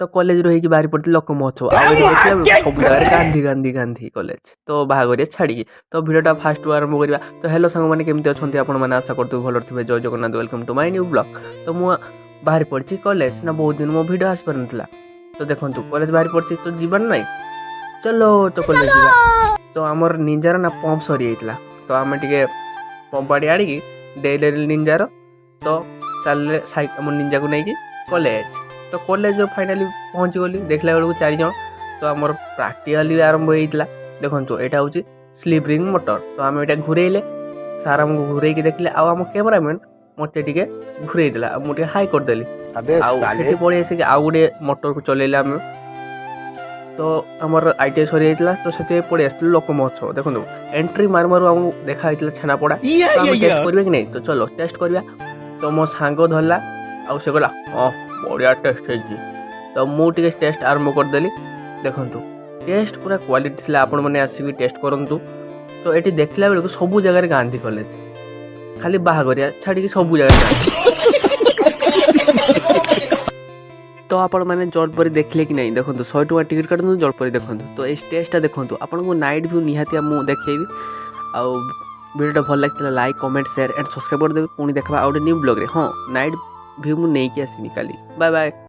ତ କଲେଜରୁ ହେଇକି ବାହାରି ପଡ଼ିଥିଲି ଲୋକ ମହୋତ୍ସବ। ଆଉ ଏଠି ଦେଖିଲା ବେଳକୁ ସବୁ ଜାଗାରେ ଗାନ୍ଧୀ, ଗାନ୍ଧୀ, ଗାନ୍ଧୀ କଲେଜ। ତ ବାହାଘରିଆ ଛାଡ଼ିକି ତ ଭିଡ଼ିଓଟା ଫାଷ୍ଟରୁ ଆରମ୍ଭ କରିବା। ତ ହ୍ୟାଲୋ ସାଙ୍ଗମାନେ, କେମିତି ଅଛନ୍ତି ଆପଣମାନେ? ଆଶା କରୁଥିବେ ଭଲରେ ଥିବେ। ଜୟ Jagannath. Welcome to my new vlog. ତ ମୁଁ ବାହାରି ପଡ଼ିଛି କଲେଜ ନା, ବହୁତ ଦିନ ମୋ ଭିଡ଼ିଓ ଆସିପାରୁନଥିଲା। ତ ଦେଖନ୍ତୁ, କଲେଜ ବାହାରି ପଡ଼ିଛି, ତ ଯିବାର ନାହିଁ, ଚଲୋ। ତ କଲେଜ ଯିବା। ତ ଆମର ନିଞ୍ଜାର ନା ପମ୍ପ ସରିଯାଇଥିଲା, ତ ଆମେ ଟିକେ ପମ୍ପ ବାଡ଼ି ଆଣିକି ଦେଇଦେଲି ନିଞ୍ଜାର। ତ ଚାଲିଲେ ଆମ ନିଞ୍ଜାକୁ ନେଇକି କଲେଜ। ତ କଲେଜ ଫାଇନାଲି ପହଞ୍ଚିଗଲି। ଦେଖିଲା ବେଳକୁ ଚାରିଜଣ। ତ ଆମର ପ୍ରାକ୍ଟିକାଲି ବି ଆରମ୍ଭ ହେଇଥିଲା। ଦେଖନ୍ତୁ, ଏଇଟା ହେଉଛି ସ୍ଲିପ୍ ରିଙ୍ଗ ମୋଟର। ତ ଆମେ ଏଇଟା ଘୁରେଇଲେ, ସାର୍ ଆମକୁ ଘୁରେଇକି ଦେଖିଲେ। ଆଉ ଆମ କ୍ୟାମେରାମ୍ୟାନ୍ ମୋତେ ଟିକେ ଘୁରେଇ ଦେଲା ଆଉ ମୁଁ ଟିକେ ହାଇ କରିଦେଲି। अबे ଆଉ साले। ସେଠି ପଳେଇ ଆସିକି ଆଉ ଗୋଟେ ମୋଟରକୁ ଚଲେଇଲେ ଆମେ। ତ ଆମର ଆଇଟିଆଇ ସରିଯାଇଥିଲା, ତ ସେଥିପାଇଁ ପଳେଇ ଆସିଥିଲୁ ଲୋକ ମହୋତ୍ସବ। ଦେଖନ୍ତୁ, ଏଣ୍ଟ୍ରି ମାରୁ ମାରୁ ଆମକୁ ଦେଖା ହେଇଥିଲା ଛେନାପୋଡ଼ା। ତ ଆମେ ଟେଷ୍ଟ କରିବା କି ନାହିଁ? ତ ଚલો, ଟେଷ୍ଟ କରିବା। ତ ମୋ ସାଙ୍ଗ ଧରିଲା ଆଉ ସେ କହିଲା, "ହଁ, ବଢ଼ିଆ ଟେଷ୍ଟ ହେଇଛି।" ତ ମୁଁ ଟିକେ ଟେଷ୍ଟ ଆରମ୍ଭ କରିଦେଲି। ଦେଖନ୍ତୁ, ଟେଷ୍ଟ ପୁରା କ୍ୱାଲିଟି ଥିଲା। ଆପଣମାନେ ଆସିକି ଟେଷ୍ଟ କରନ୍ତୁ। ତ ଏଠି ଦେଖିଲା ବେଳକୁ ସବୁ ଜାଗାରେ ଗାନ୍ଧୀ କଲେଜ, ଖାଲି ବାହାଘରିଆ ଛାଡ଼ିକି ସବୁ ଜାଗାରେ ଗାନ୍ଧୀ। ତ ଆପଣମାନେ ଜଳପରି ଦେଖିଲେ କି ନାହିଁ? ଦେଖନ୍ତୁ, 100 ଟଙ୍କା ଟିକେଟ୍ କାଟନ୍ତୁ, ଜଳପରି ଦେଖନ୍ତୁ। ତ ଏଇ ଷ୍ଟେଜ୍ଟା ଦେଖନ୍ତୁ। ଆପଣଙ୍କୁ ନାଇଟ୍ ଭ୍ୟୁ ନିହାତି ମୁଁ ଦେଖେଇବି। ଆଉ ଭିଡ଼ିଓଟା ଭଲ ଲାଗିଥିଲା, like, comment, share and subscribe କରିଦେବେ। ପୁଣି ଦେଖିବା ଆଉ ଗୋଟେ ନ୍ୟୁ ବ୍ଲଗ୍ରେ। ହଁ, ନାଇଟ୍ ଭ୍ୟୁ ମୁଁ ନେଇକି ଆସିବି କାଲି। Bye bye.